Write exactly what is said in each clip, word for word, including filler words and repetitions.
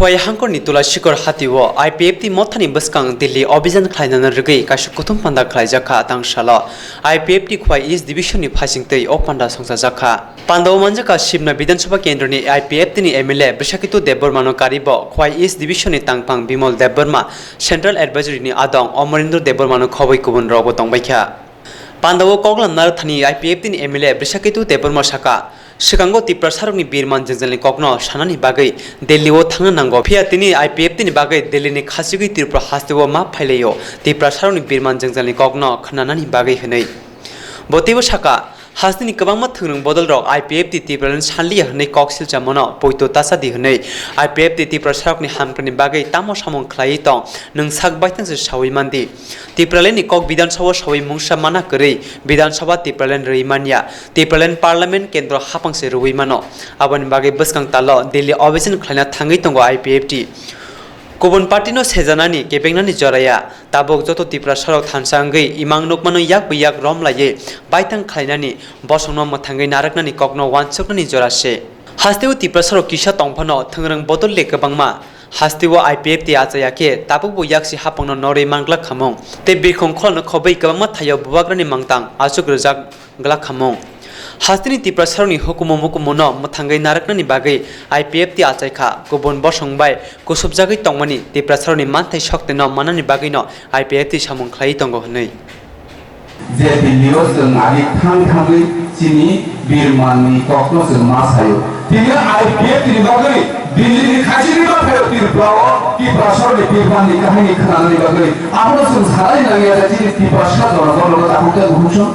Paihangkorni Tulashikor hatio I P F T mothani bwskang Delhi obijan khlainani rwgwi kaisa kuthum panda khlaijakha. Tangsalo I P F T Khwai East Division ni phaisingtwi o panda songchajakha. Pandao manjakha Simna Bidhan Sabha Kendroni I P F T ni M L A Brishaketu Debbarmano karibo Khwai East Division ni tangphang Bimal Debbarma, Central Advisory ni adong Amarendra Debbarmano khobwi kubun rokbo tongbaikha. Pandao koklam narwkthani I P F T ni M L A Brishaketu Debbarma saka, swkango Tiprasarokni birman jwngjalni kokno sanani bagwi Delhi o thangna nango, phiya tini I P F T ni bagwi Delhi ni khachigwi Tripura hasteo ma phailaio Tiprasarokni birman jwngjalni kokno khnanani bagwi hwnwi. Bo teibo saka, hasteni kwbangma thwngrwng bodolrok I P F T Tipraland sanliya hwnwi kok silchamano poito tachadi hwnwi I P F T Tiprasarokni hamkrani bagwi tamo samung khlaiwi tong, nwng sak baithang se saui mandi. Tipraland ni kok Bidhan Sabha o saui mungsa mana kwrwi Bidhan Sabha Tipraland rwi manya. Tipraland Parliament kendro hapang se rwi mano. Aboni bagwi bwskang talo Delhi obijan khlaina thangwi tongo I P F T. Kubun party no sejanani kebengnani joraya tabuk joto Tiprasarok thansa wngwi imang nukmano yak bai yak rom laiwi baithang khlainani bosongno mwthangwi narwknani kokno wansuknani jora se. Hasteo Tiprasarok kisa tongphano thwngrwng bodol le kwbangma. Hasteo I P F T achaiya khe tabukbo yaksi hapangno norwi manglak khamung tei birkhong khulano khobwi kwbangma thaio bubagrani mangtang achuk rwjak glak khamung. Hasteni Tiprasarokni hukumu mukumuno mwthangwi narwknani bagwi I P F T achaikha, kubun bosong bai kusubjagwi tongmani Tiprasarokni manthai soktwino manani bagwino I P F T samung khlaiwi tongo hwnwi. Je Delhi-o chwng agi thang thangwi chini birmanni kokno chwng ma saio. Tini I P F T ni bagwi Delhi-ni khachigwi ma phaio Tripura-o Tiprasarokni birmanni kahini khnanani bagwi. Abono chwng sanai nangya je chini Tiprasa jonogonono tabuk tei bukhuk song.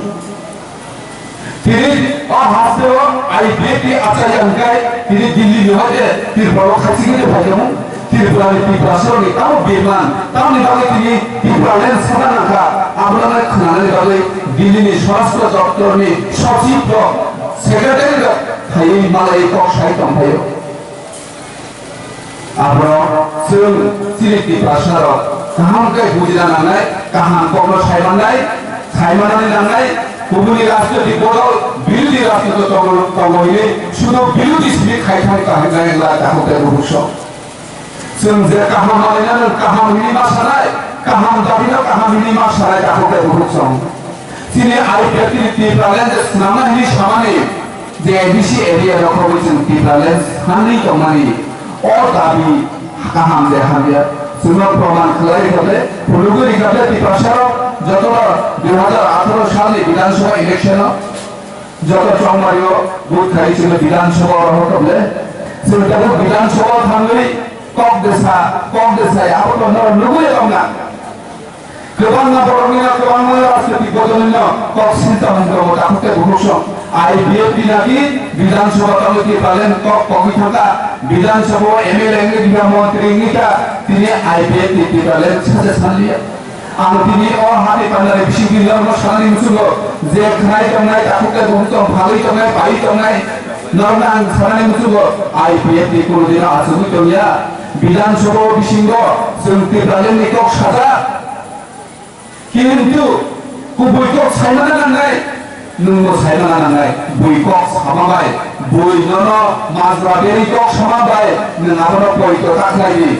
Tini o hasteo I P F T achaiya hwnkhe tini Delhi-ni hoite Tripura-o khachigwi phai tongo. Tripura ni Tiprasarokni tamo birman, tamoni bagwi tini Tipraland sana nangkha, abono khwnanani bagwi Delhi ni Swarashtra Doptor ni Sochib rok, Secretary rok phaiwi malai kok sai tongphaio. Abono chwng chini Tiprasarok kaham khe bujina nangnai, kaham kokno sai mannai, sai manani nangnai, kubuni rajnoitik bodol, birodhi rajnoitik tongo, tongo hwnwi sudu birodhi simi khai thangwi kaham nai wngla tabuk tei bukhuk song. Chwng je kaham manwino nwng kaham hwnwi ma sanai, kaham dabino kaham hwnwi ma sanai tabuk tei bukhuk song. Chini I P F T ni Tipraland je swnamna hwnwi samani je A D C area rok rogwi chwng Tipraland sanwi tongmani o dabi kaham de hamya chwngno proman khlai rikha de, phunugwi rikha de Tiprasarok jotono dui hazar atharo salni Bidhan Sabha election-o. Joto chongmario vote khai chwngno Bidhan Sabha o rohor tong le. Chwng tabuk Bidhan Sabha o thangwi kok de sa, kok de sa, abo to norok nugwi ya tongna. Kwbangma borokni no, kwbangma rajnoitik bodolni no kok sinta mung tongo, tabuk tei bukhuk song. I P F T naki Bidhan Sabha tangwi Tipraland kok kogwi thangkha. Bidhan Sabha o M L A wngwi tongkha, montri wngwi kha, tini I P F T Tipraland sacha sanliya. Ang tini o hani pandani bisingtwi norokno sanani muchungo je khnai tongnai, takhuk tei bukhuk tong, phalwi tongnai, paiwi tongnai, norokno ang sanani muchungo I P F T ni kunudino achugwi tongya. Bidhan Sabha o bisingo chwng Tipraland ni kok sajak. Kintu kubui kok saimana nangnai. Nwngbo saimana nangnai, bui kok sama bai, bui nono majra beri kok sama bai, nwng abono poito ta khlai di.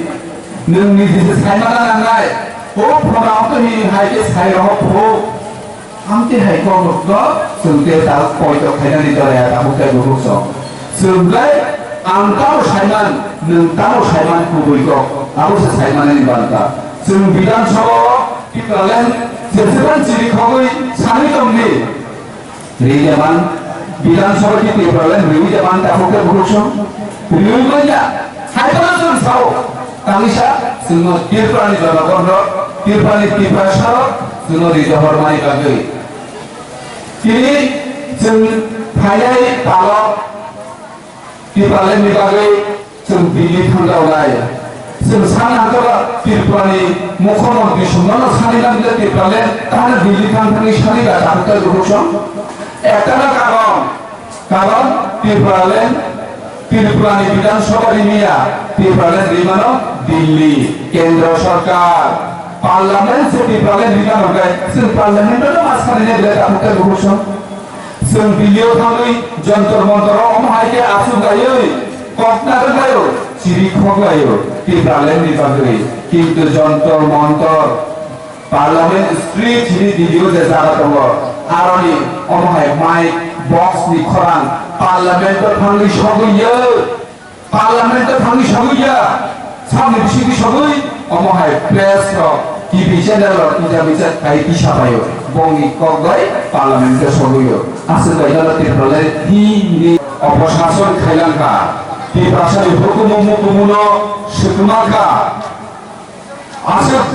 Nwng niji se saimana nangnai, o phone o to hini hai khe sai rohor phu. Amte hai kok rok no chwng te ta poito khainani jora ya tabuk tei bukhuk song. Chwng bai ang tamo saiman, nwng tamo saiman kubui kok, abo se saimanani banta. Chwng Bidhan Sabha o Tipraland jeseban chiri khogwi sanwi tongdi. Rijaman Bidhan Sabha ki Tipraland rijaman ta hoke bukhuk song. Riwi manya. Hai kono chwng sao. Tangisa chwngno Tripura ni jonogon rok, Tripura ni Tiprasa rok chwngno rijohor mani bagwi. Tini chwng phainai talo Tipraland ni bagwi chwng Delhi thangjaonai. Chwng sana hwnkhe Tripura ni mukhyamantri songno sani nang je Tipraland tamo Delhi thang thangwi sani da tabuk tei bukhuk song. Ekta na karon, karon Tipraland, Tripura ni Bidhan Sabha rimiya, Tipraland rimano Delhi, Kendra Sarkar, Parliament se Tipraland rimano hwnkhe chwng Parliament no ma sani nai belai tabuk tei bukhuk song. Chwng Delhi-o thangwi Jantar Mantar-o omo hai khe aswk kaiwi kok narwk laio. Siri khoklaio Tipraland ni bagwi, kintu Jantar Mantar, Parliament Street hini Delhi o je jaga tongo, aroni omo hai mic box ni khorang Parliament o thangwi sogwi ya, Parliament o thangwi sogwi ya, samni bisingtwi sogwi omo hai press rok, T V channel rok tija misa khai tisa paio, bongni kok bai Parliament o sogwi o. Aswk bai jala Tipraland hini oposhason khailangkha, Tiprasani hukumu mukumuno swkmakha. Aswk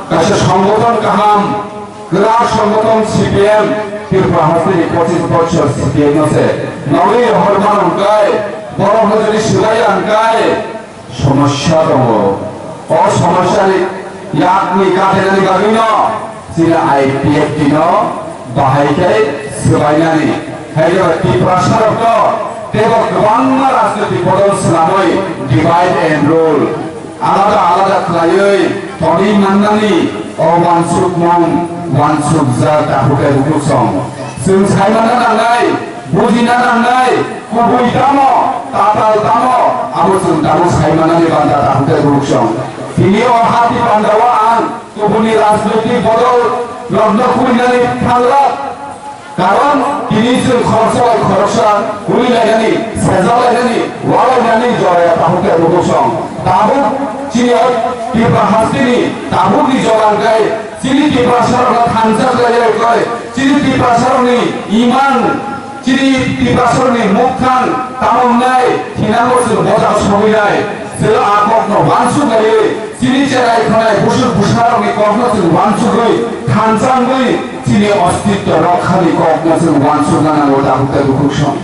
kaisa songgothon kaham, kwrak songgothon C P M, Tripura hasteni pochis bochor C P M no se nogwi rohor mano hwnkhe, borok no jodi swlaiya hwnkhe, somosya tongo. O somosya ni yakni katinani bagwi no chini I P F T no bahai khe swbainani. Hai khe Tiprasa rok no teibo kwbangma rajnoitik bodol swnamwi divide and rule, alada alada khlaiwi tongwi mannani o uansukmung uansukjak takhuk tei bukhuk song. Chwng sai manna nangnai, bujina nangnai, kubui tamo, tatal tamo, abo chwng tabuk sai manani banda takhuk tei bukhuk song. Tini o hati pandao ang kubuni rajnoitik bodol rokno kurinani thanglak. Karon tini chwng khoroksa bai khoroksa urilainani, sejalainani, ualainani joraya takhuk tei bukhuk song. Tabuk chini o Tripura hasteni tabukni jora hwnkhe chini Tiprasarokno thansa khlaiwi koi, chini Tiprasarokni iman, chini Tiprasarokni mukthang tamo wngnai, thinango chwng bojak sogwinai, chwng a kokno uansuk laiwi, chini cherai khonai busuk busarokni kokno chwng uansugwi, thansa wngwi, chini ostitto rokhani kokno chwng uansukna nango, takhuk tei bukhuk song.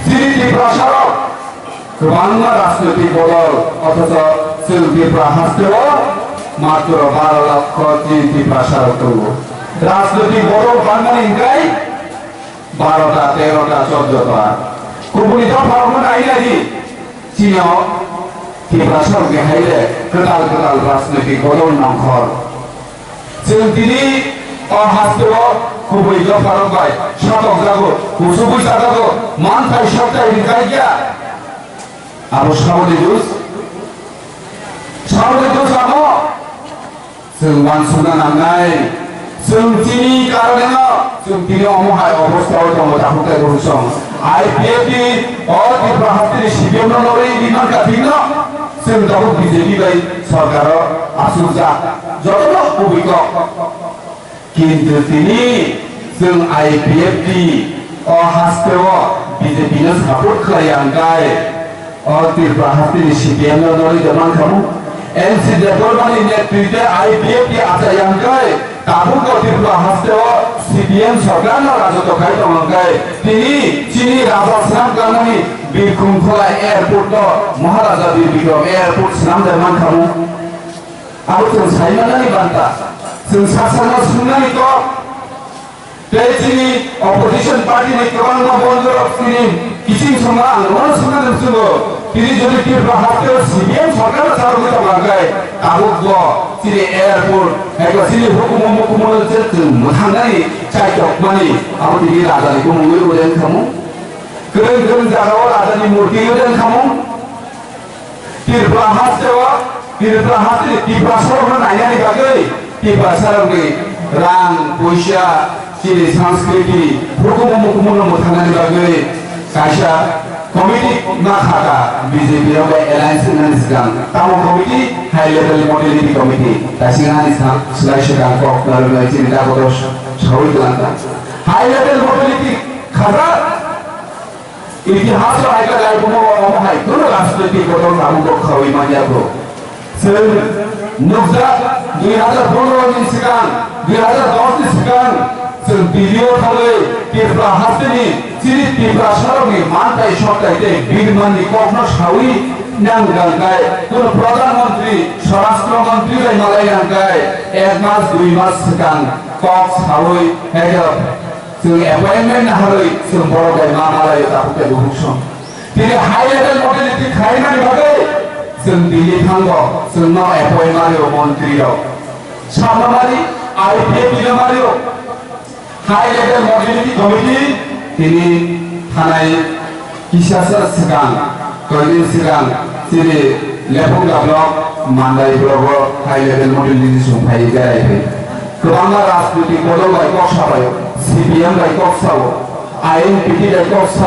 Chini Tiprasarok kwbangma rajnoitik bodol, othocho chwng Tripura hasteo matro baro lakho chini Tiprasarok tongo. Rajnoitik bodol bangmani hwnkhe barota, terota, choddota. Kubuni dopharokno nai nai di. Chini o Tiprasarokni hai le kwtal kwtal rajnoitik bodol nongkhor. Chwng tini o hasteo kubui dopharok bai satokjago, kuchugwi chadago, manthai sokthai rwkha ya. Abo saboni dos, saboni dos amo. Chwng uansukna nangnai, chwng chini karoneno chwng tini omo hai obostha o tongo, takhuk tei bukhuk song. I P F T o Tripura hasteni C P M no nori di mankha thikno, chwng tabuk B J P bai sorkaro achukjak, jotono kubui kok. Kintu tini chwng I P F T o hasteo B J P no support khlai ya hwnkhe, o Tripura hasteni C P M no nori de mankhamu. N C Debbarmani netrite I P F T achai ya hwnkhe, tabuk o Tripura hasteo C P M sorkar no rajotw khai tong hwnkhe, tini chini raja swnam kanani Birkhum Khola airport no Maharaja Bir Bikram airport swnam de mankhamu. Abo chwng sai manani banta, chwng sak sakno swngnani kok. Tei chini opposition party ni kwbangma bondorok chini kiching songma ang nono swngna nuksungo. Tini jodi Tripura hasteo C P M sorkar no charwgwi tongkha hwnkhe, tabuk bo chini airport, eko chini hukumu mukumu no je chwng mwthangnani chaitokmani, abo tini rajani bumungwi ode wngkhamu. Kwrwng kwrwng jagao rajani murti ode wngkhamu. Tripura hasteo, Tripura hasteni Tiprasarokno nainani bagwi, Tiprasarokni rang, puisa, chini sanskriti, hukumu mukumuno mwthangnani bagwi kaisa committee ma khaka B J P rok bai alliance wngnani swkang. Tamo committee, high level modality committee. Kaisa ani sa-, swlai swkang kok narwknai chini dagoto sawi twlangkha. High level modality khajak. Itihas o hai khe lai bumo omo hai kunu rajnoitik bodol tabuk bo khaui manya bro. Chwng nukjak dui hazar pondro ni swkang, dui hazar dos ni swkang chwng Delhi o thangwi Tripura hasteni chini Tiprasarokni manthai sokthai tei birmanni kokno saui nang rangkai kunu Pradhan Mantri, Swarashtra Mantri bai malai rangkai ek mas dui mas swkang kok saui hai khe Chwng appointment naharwi chwng borok bai ma malaio takhuk tei bukhuk song. Tini high level modality khlaimani bagwi chwng Delhi thango, chwngno appoint mario montri rok. Samamari I P F no mario. High level modality committee tini thanai kisasa swkang, koini swkang Chini Lephunga block Mandai block o high level model decision phai berai phai. Kwbangma rajnitik bodol bai kok sabai, C P M bai kok sao, I N P T bai kok sao,